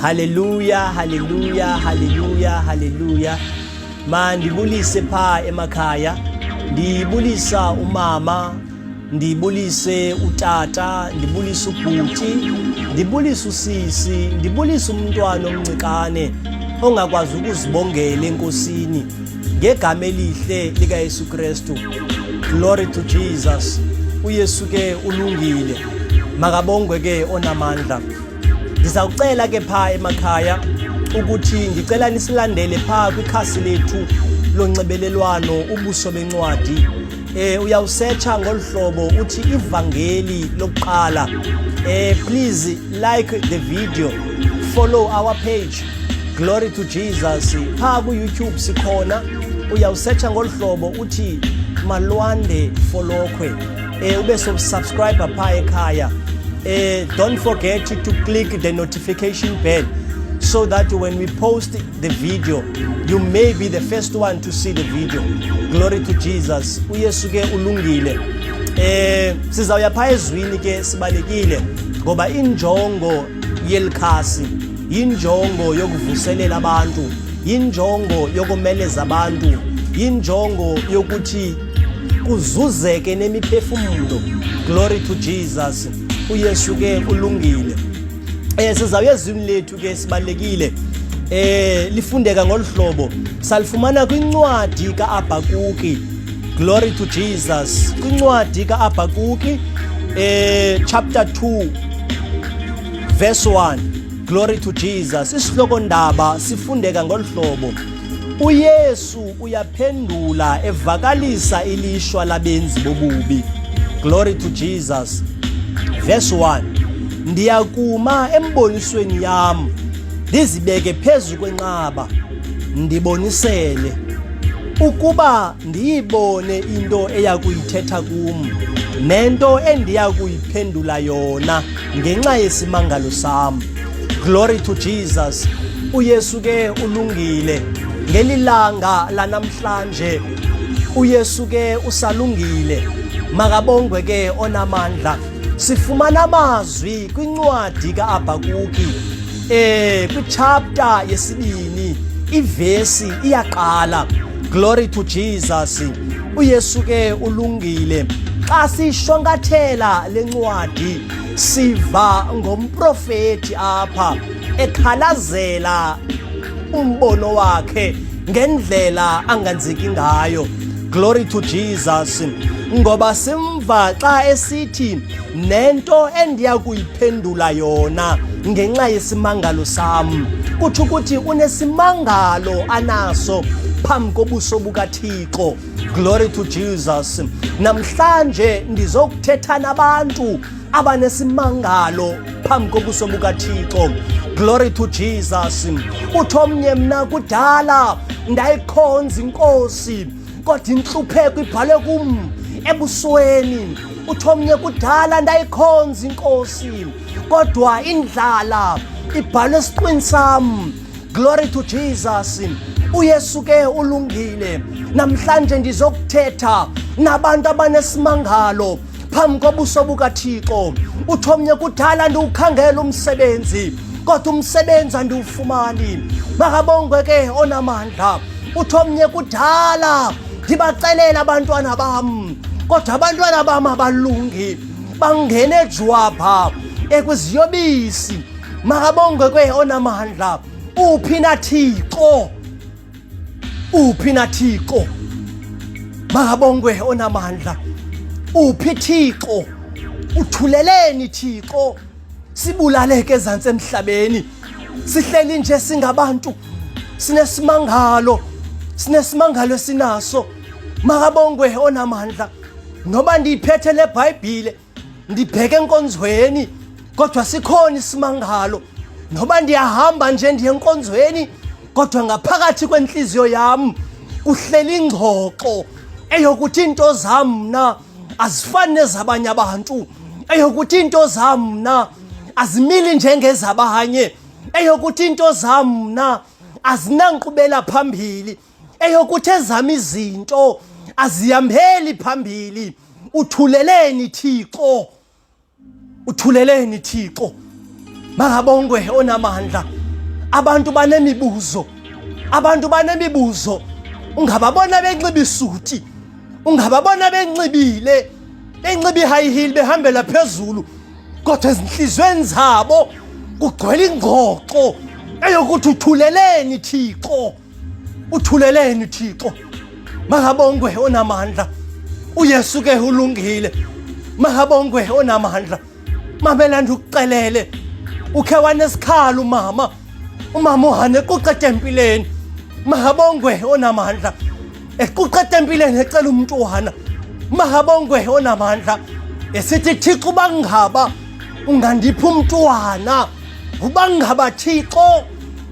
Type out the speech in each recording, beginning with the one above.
Haleluya, haleluya, haleluya, haleluya. Mandibulise pha emakhaya. Ndibulisa umama, ndibulise utata, ndibulise ubhuti, ndibulise usisi, ndibulise umntwana omncikane ongakwazi ukuzibongela enkosini ngegama elihle likaYesu Kristu. Glory to Jesus. UYesu ke ulungile. Makabongwe ke onamandla. Ndizawucela ke phaa emakhaya ukuthi ndicela nisilandele phaa kwikhasi lethu lonxibelelwano ubuso bencwadi. Uyawusetsha ngolu hlobo uthi ivangeli lokuqala. Please like the video, follow our page. Glory to Jesus. Phaa ku-YouTube sikhona, uyawusetsha ngolu hlobo uthi Malwande Folokhwe. Ube subscribe phaa ekhaya. Don't forget to click the notification bell so that when we post the video, you may be the first one to see the video. Glory to Jesus. UYesu ke ulungile. Sizawuya phaa ezwini ke sibalekile ngoba injongo yelikhasi yinjongo yokuvuselela abantu, yinjongo yokomeleza abantu, yinjongo yokuthi kuzuzeke nemiphefumulo. Glory to Jesus. UYesu ke ulungile. Sizawuya ezwini lethu ke sibalekile. Lifundeka ngolu hlobo. Salifumana kwincwadi kaHabakuki. Glory to Jesus. Kwincwadi kaHabakuki chapter 2 verse 1. Glory to Jesus. Isihloko ndaba sifundeka ngolu hlobo. UYesu uyaphendula evakalisa ilishwa labenzi bobubi. Glory to Jesus. Verse 1. Ndiyakuma embonisweni yam, ndizibeke phezu kwenqaba, ndibonisele ukuba ndiyibone into eya kuyithetha kum nento endiya kuyiphendula yona ngenxa yesimangalo sam. Glory to Jesus. UYesu ke ulungile. Ngelilanga lanamhlanje uYesu ke usalungile. Makabongwe ke onamandla. Sifumana amazwi kwincwadi kaHabakuki kwichapter yesibini, ivesi iyaqala. Glory to Jesus. UYesu ke ulungile. Xa sishwankathela lencwadi siva ngomprofeti apha ekhalazela umbono wakhe ngendlela anganzeki ngayo. Glory to Jesus. Ngoba simva xa esithi nento endiya kuyiphendula yona ngenxa yesimangalo sam. Kutsho ukuthi unesimangalo anaso phambi kobuso bukaThixo. Glory to Jesus. Namhlanje ndizokuthetha nabantu abanesimangalo phambi kobuso bukaThixo. Glory to Jesus. Uthi omnye, mna kudala ndayikhonza inkosi, kodwa intlupheko ibhalwe kum ebusweni. Uthi omnye, kudala ndayikhonza inkosi, kodwa indlala ibhalwe esiqwini sam. Glory to Jesus. UYesu ke ulungile. Namhlanje ndizokuthetha nabantu abanesimangalo phambi kobuso bukaThixo. Uthi omnye, kudala ndiwukhangela umsebenzi, kodwa umsebenzi andiwufumani. Makabongwe ke onamandla. Uthi omnye, kudala ndibacelela abantwana bam, kodwa abantwana bam abalungi, bangena ejwabha ekwiziyobisi. Makabongwe ke onamandla. Uphi na Thixo? Uphi na Thixo? Makabongwe onamandla. Uphi Thixo? Uthuleleni Thixo? Sibulaleke ezantsi emhlabeni. Sihleli nje singabantu, sinesimangalo, sinesimangalo esinaso. Makabongwe onamandla. Noba ndiyiphethe le Bhayibhile, ndibheke enkonzweni, kodwa sikhona isimangalo. Noba ndiyahamba nje ndiye enkonzweni, kodwa ngaphakathi kwenhliziyo yam kuhleli ingxoxo eyokuthi into zam mna azifani nezabanye abantu, eyokuthi into zam mna azimili njengezabanye, eyokuthi into zam mna azinankqubela phambili, eyokuthi ezam izinto azihambeli phambili. Uthuleleni Thixo? Uthuleleni Thixo? Makabongwe onamandla. Abantu banemibuzo, abantu banemibuzo. Ungababona benxiba isuti, ungababona benxibile, benxiba i-high heel behambela phezulu, kodwa ezinhliziyweni zabo kugcwele ingxoxo eyokuthi uthuleleni Thixo, uthuleleni Thixo. Makabongwe onamandla, uYesu ke ulungile. Makabongwe onamandla. Mamela ndikuxelele, ukhe wanesikhala umama, umama uhane equqa etempileni. Makabongwe onamandla, equqa etempileni ecela umntwana. Makabongwe onamandla, esithi Thixo uba ngaba ungandipha umntwana, uba ngaba Thixo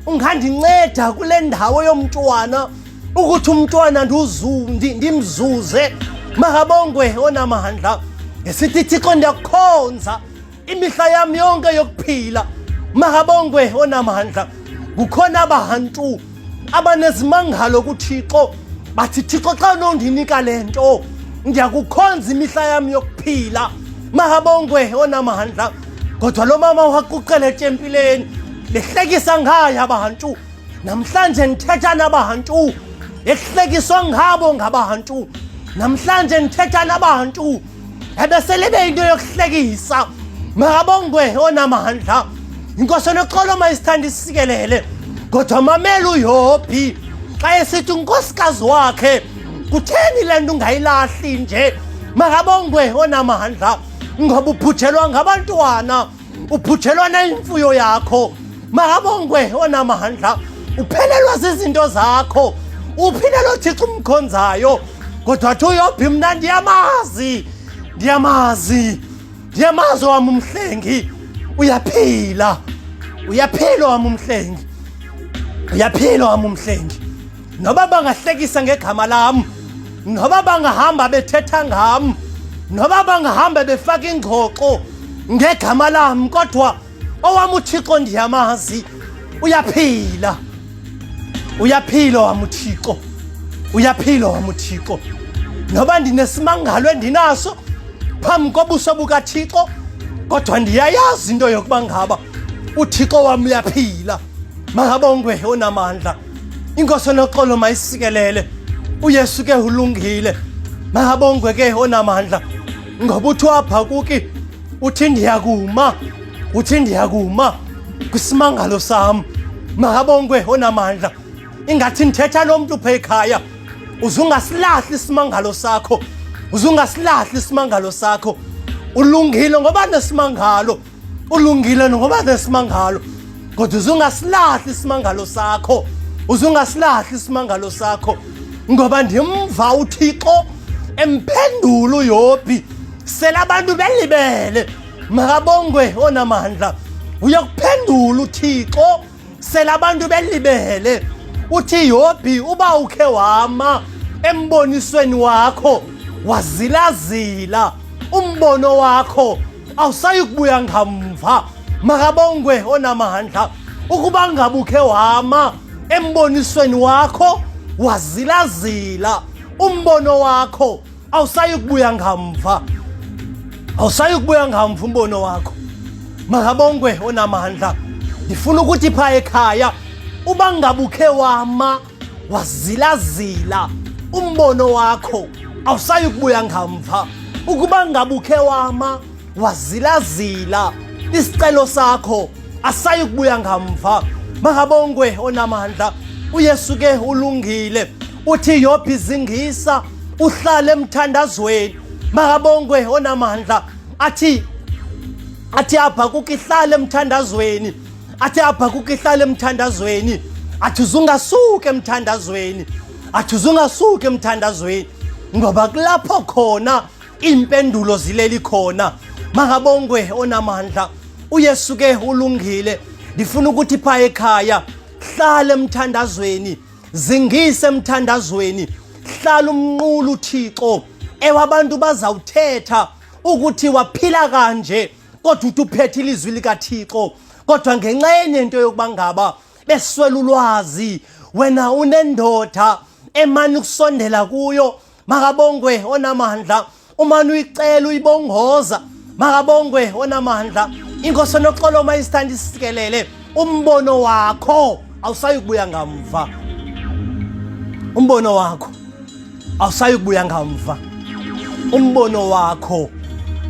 ungandinceda kule ndawo yomntwana, ukuthi umntwana ndimzuze. Makabongwe onamandla, ngesithi Thixo ndiyakukhonza imihla yam yonke yokuphila. Makabongwe onamandla. Kukhona abantu abanezimangalo kuThixo, bathi Thixo xa unondinika le nto ndiyakukhonza imihla yam yokuphila. Makabongwe onamandla. Kodwa lo mama waquqela etempileni behlekisa ngaye abantu. Namhlanje ndithetha nabantu ekuhlekiswa ngabo ngabantu. Namhlanje ndithetha nabantu ebesele beyinto yokuhlekisa. Makabongwe onamandla. Inkosi enoxolo mayisithanda isikelele. Kodwa mamela uYobhi xa esithi unkosikazi wakhe, kutheni le nto ungayilahli nje? Makabongwe onamandla, ngoba ubhujelwa ngabantwana, ubhujelwa nayimfuyo yakho. Makabongwe onamandla, uphelelwa zizinto zakho, uphile lo Thixo umkhonzayo. Kodwa athi uYobhi, mna ndiyamazi, ndiyamazi, ndiyamazi owam umhlengi uyaphila, uyaphila owam umhlengi, uyaphila owam umhlengi. Noba bangahlekisa ngegama lam, noba bangahamba bethetha ngam, noba bangahamba befaka ingxoxo ngegama lam, kodwa owam uThixo ndiyamazi uyaphila, uyaphila owam uThixo, uyaphila owam uThixo. Noba ndinesimangalo endinaso phambi kobuso bukaThixo, kodwa ndiyayazi into yokuba ngaba uThixo wam uyaphila. Makabongwe onamandla. Inkosi enoxolo mayisikelele. uYesu ke ulungile. Makabongwe ke onamandla. Ngoba uthi uHabhakuki, uthi ndiyakuma, uthi ndiyakuma kwisimangalo sam. Makabongwe onamandla. Ingathi ndithetha nomntu pha ekhaya, uzungasilahli isimangalo sakho, uzungasilahli isimangalo sakho. Ulungile ngoba nesimangalo, ulungile ngoba nesimangalo, kodwa uzungasilahli isimangalo sakho, uzungasilahli isimangalo sakho. Ngoba ndimva uThixo emphendula uYobhi sele abantu belibele. Makabongwe onamandla. Uyakuphendula uThixo sele abantu belibele. Uthi Yobhi, uba ukhe wama embonisweni wakho wazilazila umbono wakho, awusayi kubuya ngamva. Makabongwe onamandla. Ukuba ngabe ukhe wama embonisweni wakho wazilazila umbono wakho, awusayi kubuya ngamva, awusayi kubuya ngamva umbono wakho. Makabongwe onamandla. Ndifuna ukuthi phaa ekhaya, uba ngabukhe wama wazilazila umbono wakho, awusayi kubuya ngamva. Ukuba ngabukhe wama wazilazila isicelo sakho, asayi kubuya ngamva. Makabongwe onamandla. uYesu ke ulungile. Uthi Yobhi, zingisa uhlale emthandazweni. Makabongwe onamandla. Athi Habhakuki, ihlale emthandazweni. Athi Habhakuki, ihlale emthandazweni. Athi uzungasuka emthandazweni, athi uzungasuka emthandazweni, ngoba kulapho khona iimpendulo zileli khona. Makabongwe onamandla. uYesu ke ulungile. Ndifuna ukuthi pha ekhaya, hlala emthandazweni, zingise emthandazweni, hlala umnqulu uThixo. Ewe, abantu bazawuthetha ukuthi waphila kanje, kodwa uthi uphethe ilizwi likaThixo. Kodwa ngenxa yenye into yokuba ngaba beswela ulwazi, wena unendoda emane ukusondela kuyo. Makabongwe onamandla. Umane uyicela, uyibongoza. Makabongwe onamandla. Inkosi enoxolo mayisithanda isikelele. Umbono wakho awusayi kubuya ngamva. Umbono wakho awusayi kubuya ngamva. Umbono wakho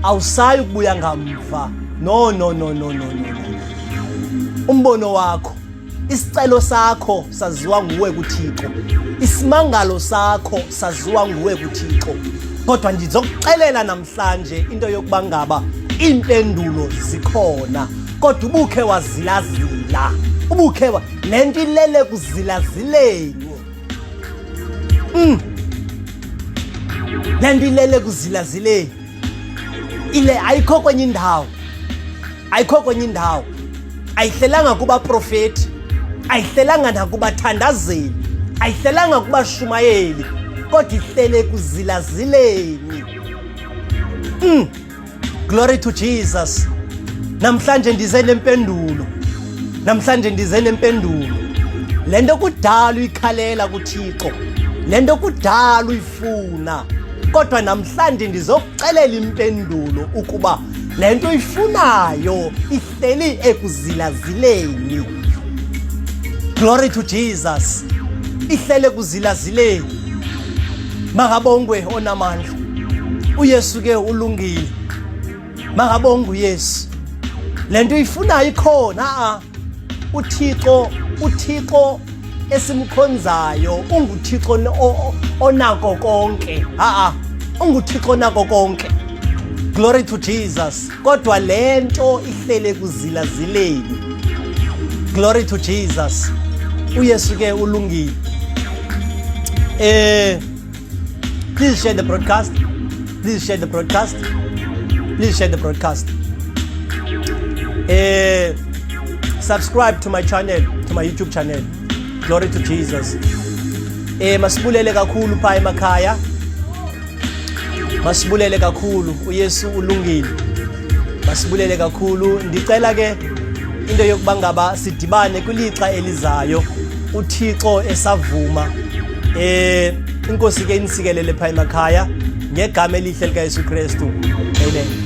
awusayi kubuya ngamva. No, no, no, no, no, no. Umbono wakho, isicelo sakho saziwa nguwe kuThixo. Isimangalo sakho saziwa nguwe kuThixo. Kodwa ndizokuxelela namhlanje into yokuba ngaba iimpendulo zikhona, kodwa ubukhe wazilazila, ubukhe wa le nto ilele kuzilazileni. Le nto ilele kuzilazileni, ile ayikho kwenye indawo, ayikho kwenye indawo, ayihlelanga kubaprofeti, ayihlelanga nakubathandazeli, ayihlelanga kubashumayeli, kodwa ihlele kuzilazileni. Glory to Jesus. Namhlanje ndize nempendulo, namhlanje ndize nempendulo. Le nto kudala uyikhalela kuThixo, le nto kudala uyifuna, kodwa namhlanje ndizokuxelela impendulo ukuba le nto uyifunayo ihleli ekuzilazileni. Glory to Jesus. Ihlele ekuzilazileni. Makabongwe onamandla. UYesu ke ulungile. Makabongwe uYesu. Le nto uyifunayo ikhona. A uThixo, uThixo esimkhonzayo unguThixo onako konke. A unguThixo onako konke. Glory to Jesus. Kodwa le nto ihlele kuzilazileni. Glory to Jesus. uYesu ke ulungile. Please share the broadcast. Please share the broadcast. Please share the broadcast. Subscribe to my channel, to my YouTube channel. Glory to Jesus. Masibulele kakhulu pha emakhaya. Masibulele kakhulu, uYesu ulungile. Masibulele kakhulu. Ndicela ke into yokuba ngaba sidibane kwilixa elizayo, uThixo esavuma. Inkosi ke inisikelele pha emakhaya ngegama elihle likaYesu Kristu. Amen.